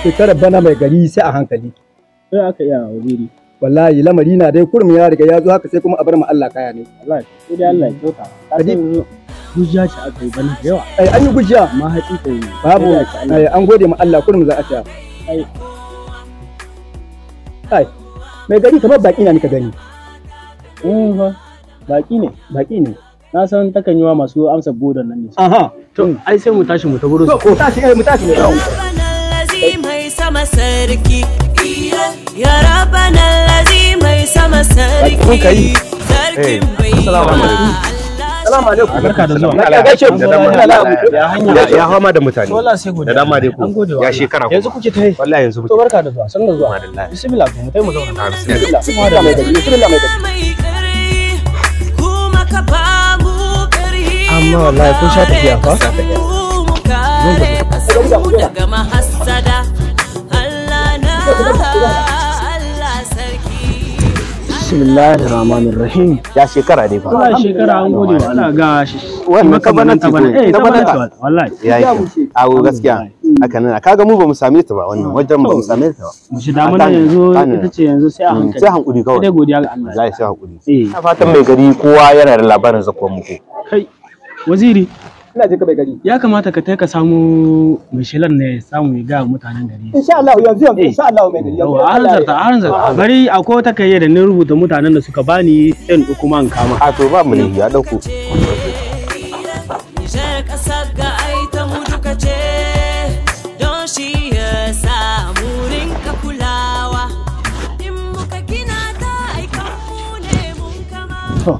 Shekarar bana mai gari sai a hankali. Sai aka iya waziri. Wallahi lamari na dai kurum ya riga ya zo haka sai kuma a bar mu Allah kaya ne. Wallahi sai dai Allah ya kyauta. Ka san gujiya ce aka yi bana da yawa. Ai an yi gujiya. Amma hatsi kai babu. Ai an gode ma Allah kurum za a ta. Ai. Ai mai gari kamar baki na nika gani. Eh fa baki ne. Baki ne. Na san takan yi wa masu amsa bodon nan ne. Aha. To ai sai mu tashi mu ta gurin su. To tashi eh mu tashi ne. Mai sama sarki. Ya rabbana allazi mai sama sarki. Sarkin bai. Assalamu alaikum. Assalamu alaikum. Barka da zuwa. Na gaishe ku. Ya hanya. Ya hama da mutane. Wallahi sai godiya. Da dama dai ku. An gode wa Ya shekara ku. Yanzu kuke ta yi. Wallahi yanzu To muke. barka da zuwa. San da zuwa. Madalla. Bismillah mu tai mu zauna. Bismillah. Bismillah mai gari. Bismillah mai gari. Kuma ka ba mu ƙarhi. Amma wallahi kun sha tafiya fa. Mu kare ƙasarmu daga mahassada. Allah na Allah sarki. Bismillahir Rahmanir Rahim. Ya shekara dai fa. Wallahi shekara an gode wa Allah ga shi. Wannan ta bana ce ko? Eh Ta ta bana bana ta. ce wallahi. Ya yi. Awo gaskiya. Haka nan. Kaga mu bamu same ta ba wannan wajen bamu same ta ba. Mu shi damuna yanzu ita ce yanzu sai a hankali. Sai hankuri Sai kawai. dai godiya ga Allah. Wallahi sai hankuri. Eh. Ina fatan mai gari kowa yana da labarin zakuwan muku. Kai waziri Ina jin ka mai gari. ya kamata ka tai ka samu mai shelar ne ya samu ya ga mutanen gari. Insha Allah yanzu yanzu insha Allah mai gari. Yawwa, a hanzarta a hanzarta. Bari akwai wata kayya da ni rubuta mutanen da suka bani sai in ɗauko ma in kama. A to ba mu ne ya dauko. Nijar ƙasar ga ai ta mu duka ce, don shi ya sa mu rinka kulawa. In muka gina ta ai kanmu ne mun kama. To,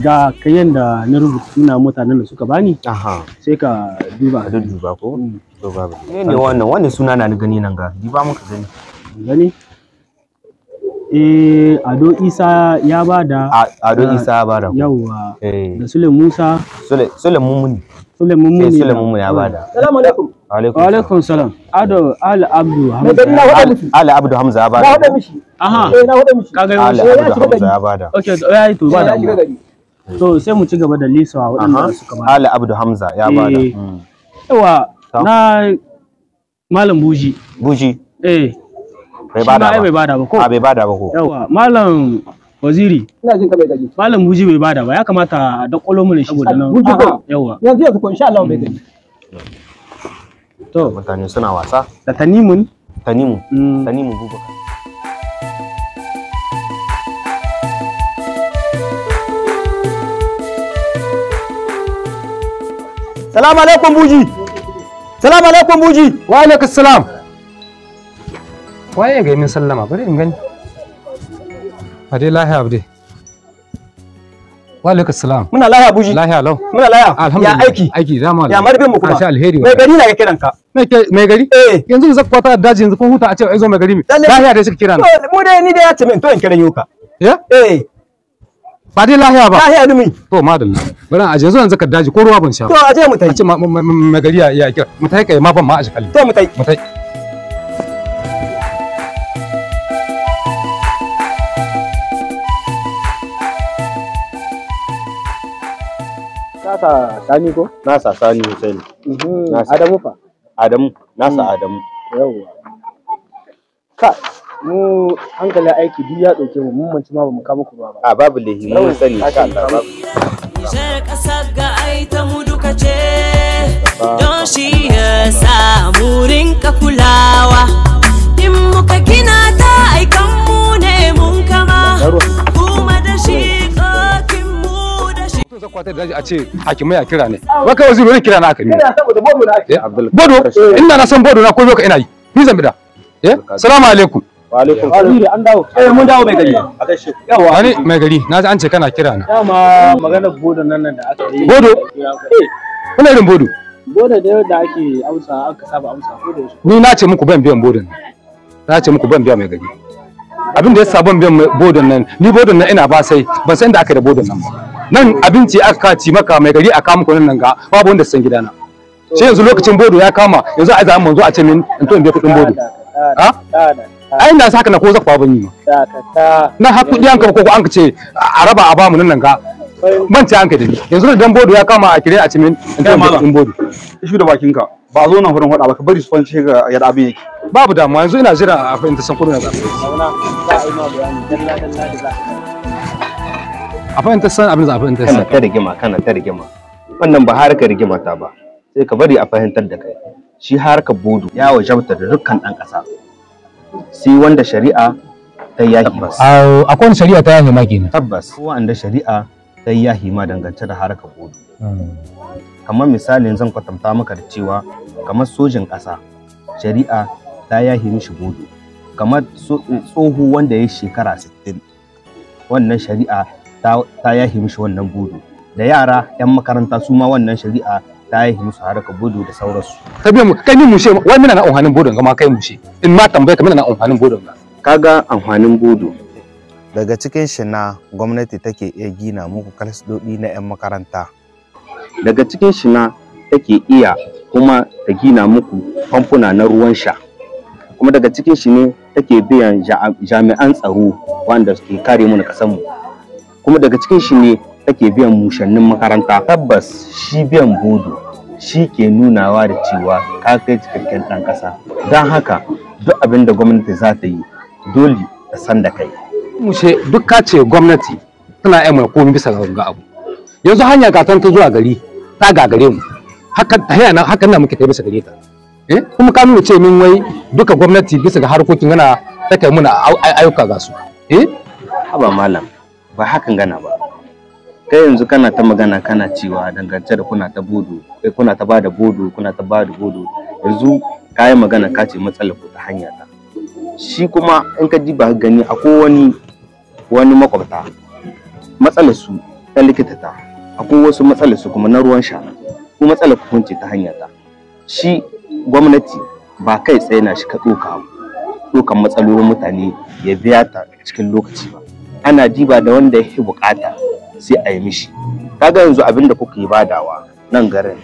ga kayan da na rubuta suna mutanen da suka bani Aha. sai ka duba. A dudduba ko? To babu. Ne ne wannan wannan suna na ni gani nan ga. Di ba muka gani. Gani? Eh, Ado Isa ya bada. Ado Isa ya bada. Yawwa. Eh. Da Sule Musa. Sule Sule Mumuni. Sule Mummuni. Eh Sule Mumuni ya bada. Assalamu alaikum. Alaikum. Wa alaikum salam. Ado Ali Abdu Mai gari na Hamza. faɗa mishi. Ali Abdu Hamza ya Na bada. faɗa mishi. Aha. Eh na faɗa mishi. Ka ga Ali Eh, ya Abdu shiga Hamza gari. ya bada. Okay, to yayi to ba Ya da. shiga gari. To sai mu ci gaba da lisawa waɗanda suka bada. Ali Abdu Hamza ya bada. Eh. Yawa na Malam Buji. Buji Eh. bai Shi ma bada ai bai ba. bada ba ko? A bai bada ba ko. Yawa Malam Waziri, Ina jin ka mai gari. Malam Buji bai bada ba ya kamata a dakwalo mana shi saboda nan. Buji ko? Yawa. Yanzu yanzu ko insha Allah mai gari. To, Mutane suna wasa. da Tanimun. Tanimu. Mm. Tanimu Bubakar. Salamu alaikum Buji. Salamu alaikum Buji. Wa alaikum salam. Waye ga min sallama bari in gani. Ade lahiya abde. Wa alaikum salam. Muna lahiya Buji. Lahiya lau. Muna lahiya. Alhamdulillah. Ya aiki. Aiki dama. Ya marbin mu kuma. Asha alheri. Mai gari na ga kiran ka. Mai gari? Eh. Yanzu zakwa ta daji yanzu kun huta a ce ai zo mai gari mi. Lalle. Lahiya dai suka kira ni. To mu dai ni dai ya ce min to in kiran yoka. Ya? Eh. Ba dai lahiya ba. Lahiya dumi. To madalla. Bari a aje zo yanzu ka daji ko ruwa ban sha. To ba. aje mu tai. A ce mai gari ya kira. Mu tai kai ma ban ma a kalli. To mu tai. Mu tai. Kaka Sani ko? Nasa Sani Hussein. Nasa. Adamu fa. Adamu. Nasa Adamu. Yawwa. Ka mu hankalin aiki duk ya ɗauke mu mun manci ma bamu kama ku ruwa ba. A babu lehi mun sani insha Allah babu. Nijar ƙasar ga ai ta mu duka ce, don shi ya sa mu rinka kulawa. In muka gina ta ai kanmu ne mun kama, kuma da shi mu da shi. To zakwa ta daji a ce hakimai ya kira ne. Wai kai waziri wani kira na aka yi. Ina saboda bodo na ake. Eh, Bodo, ina na san bodo na ko ka ina yi. Ni zan bida. Eh, salamu alaikum. Wa alaikum Waziri an dawo. Eh mun dawo mai gari. A gaishe. Yawa. Wani mai gari, na ji an ce kana kira na. Dama maganar bodo nan da aka yi. Bodo? Wani irin bodo? Bodo da da ake amsa aka saba amsa ko da yaushe. Ni na ce muku ban biyan bodon nan. Na ce muku ban biya mai gari. Abin da ya sa ban biyan bodon nan, ni bodon nan ina ba sai, ban san da aka yi da bodon nan ba. Nan abinci aka ci maka mai gari aka muku nan ga babu wanda san gidana. Sai yanzu lokacin bodo ya kama, yanzu a zama manzo a ce min in to in biya kuɗin bodo. Ha? Ai ina sa haka na ko zakwa ban yi ma. Dakata. Na har kuɗi an ka ko an ka ce a raba a bamu nan ga manta an ka da ni. Yanzu da dan bodo ya kama a kire a ce min in to in biya kuɗin bodo. Ishu da bakinka. Ba a zo nan wurin faɗa ba, ka bari su fahimci ga yadda abin yake. Babu damuwa, yanzu ina jira a fahimta san kuɗin da za Zauna, za a yi ma bayani dalla dalla da za a fahimta san abin da za a fahimta Kana san. ta rigima, kana ta rigima. Wannan ba harkar rigima ta ba. Sai ka bari a fahimtar da kai. Shi harkar bodo ya wajabta da dukkan ɗan ƙasa. Sai wanda shari'a ta yahi ma. Akwai wani shari'a ta yahi ma kenan. Tabbas wanda shari'a ta yahi ma dangance da harkar bodo. Kamar misalin zan kwatanta maka da cewa kamar sojin ƙasa shari'a ta yahi mishi bodo. Kamar tsoho wanda ya shekara 60 wannan shari'a ta yahi mishi wannan bodo. Da yara 'yan makaranta su ma wannan shari'a ta yahi musu harkar bodo da sauransu. Ka biya mu kai ni mushe wai mina na amfanin bodon ga ma kai mushe. In ma tambaye ka mina na amfanin bodon ga. Kaga amfanin bodo. Daga cikin shi na gwamnati take iya gina muku kalsidodi na 'yan makaranta. Daga cikin shi na take iya kuma ta gina muku famfuna na ruwan sha. Kuma daga cikin shi ne take biyan jami'an tsaro wanda suke kare mu na ƙasar mu. Kuma daga cikin shi ne take biyan mushannin makaranta. Tabbas shi biyan bodo shi ke nunawa da cewa ka kai cikakken ɗan ƙasa. Don haka duk abin da gwamnati za ta yi dole ta san da kai. Mushe duk ka ce gwamnati tana yi mana komai bisa ga abu. Yanzu hanya ga ta zuwa gari ta gagare mu. Hakan hanya na hakan na muke ta bisa gare ta. Kuma ka nuna ce min wai duka gwamnati bisa ga harkokin gana ta kai muna ayyuka ga su. Haba malam, ba hakan gana ba. Kai yanzu kana ta magana kana cewa dangance da kuna ta bodo, kai kuna ta bada bodo, kuna ta bada bodo. Yanzu ka yi magana ka ce matsalar ku ta hanya ta. Shi kuma in ka ji ba gani akwai wani makwabta matsalar su ta likita ta, akwai wasu matsalar su kuma na ruwan sha, ko matsalar ku ce ta hanya ta. Shi gwamnati ba kai tsaye na shi ka ɗaukan matsalolin mutane ya biya ta cikin lokaci ba. Ana diba da wanda ya fi bukata sai a yi mishi. Kaga yanzu abin da kuka yi badawa nan garin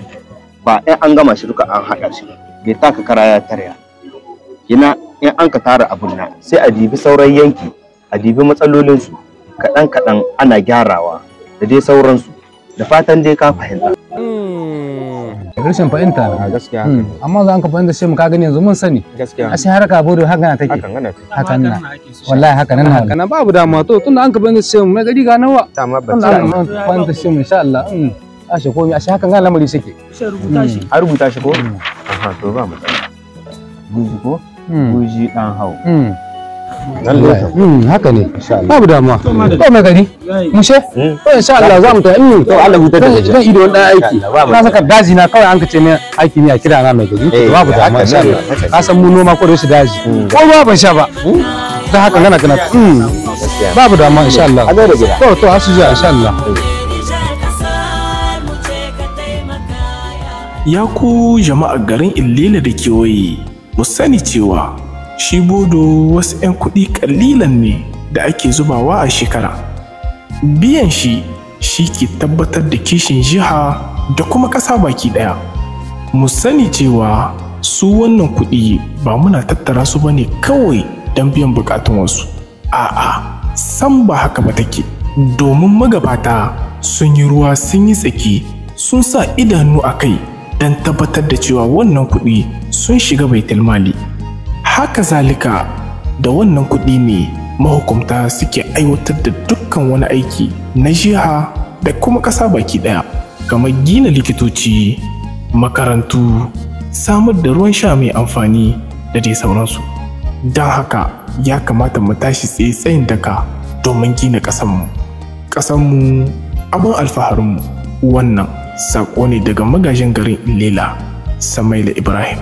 ba in an gama shi duka an haɗa shi bai taka kara ya tarya. Kina in an ka tara abun nan sai a dibi sauran yanki, a dibi matsalolinsu kaɗan kaɗan ana gyarawa da dai sauransu. Da fatan dai ka fahimta. Rashin fahimta A gaskiya. Amma za an ka fahimta sai mu ka gani yanzu mun sani. Gaskiya. Ashe harka bodo haka na take. Hakan gana take. Hakan na. Wallahi haka nan haka nan babu damuwa to tunda an ka fahimta sai mu mai gari ga nawa. Dama ba Tunda an fahimta sai mu insha Allah. Ashe komai ashe hakan ga lamari suke. Rubuta shi. A rubuta shi ko? Aha, to ba matsala. Buji ko? Buji dan hau. Haka ne. Babu damuwa. To mai gari. Mushe? To insha Allah za mu ta. To Allah hutar da gajiya. Zan ido wani ɗan aiki. Na saka daji na kawai an ka ce min aiki ne a kira na mai gari. To babu damuwa insha Allah. Ka san mu noma ko da yaushe daji. Ko ruwa ban sha ba. Da haka gana gana. Babu damuwa insha Allah. To hasu jiya insha Allah. Ya ku jama'ar garin Illela da kewaye, mu sani cewa shi bodo wasu 'yan kuɗi ƙalilan ne da ake zubawa a shekara. Biyan shi shi ke tabbatar da kishin jiha da kuma ƙasa baki ɗaya. Mu sani cewa su wannan kuɗi ba muna tattara su bane kawai don biyan buƙatun wasu. A'a, sam ba haka ba take. Domin magabata sun yi ruwa sun yi tsaki sun sa idanu a kai don tabbatar da cewa wannan kuɗi sun shiga baitul mali. Haka zalika da wannan kuɗi ne mahukumta suke aiwatar da dukkan wani aiki na jiha da kuma ƙasa baki ɗaya, kamar gina likitoci, makarantu, samar da ruwan sha mai amfani da dai sauransu. Don haka ya kamata mu tashi tsaye tsayin daka domin gina ƙasanmu. Ƙasanmu abin alfaharinmu. Wannan saƙo ne daga magajin garin Ilela, Samaila Ibrahim.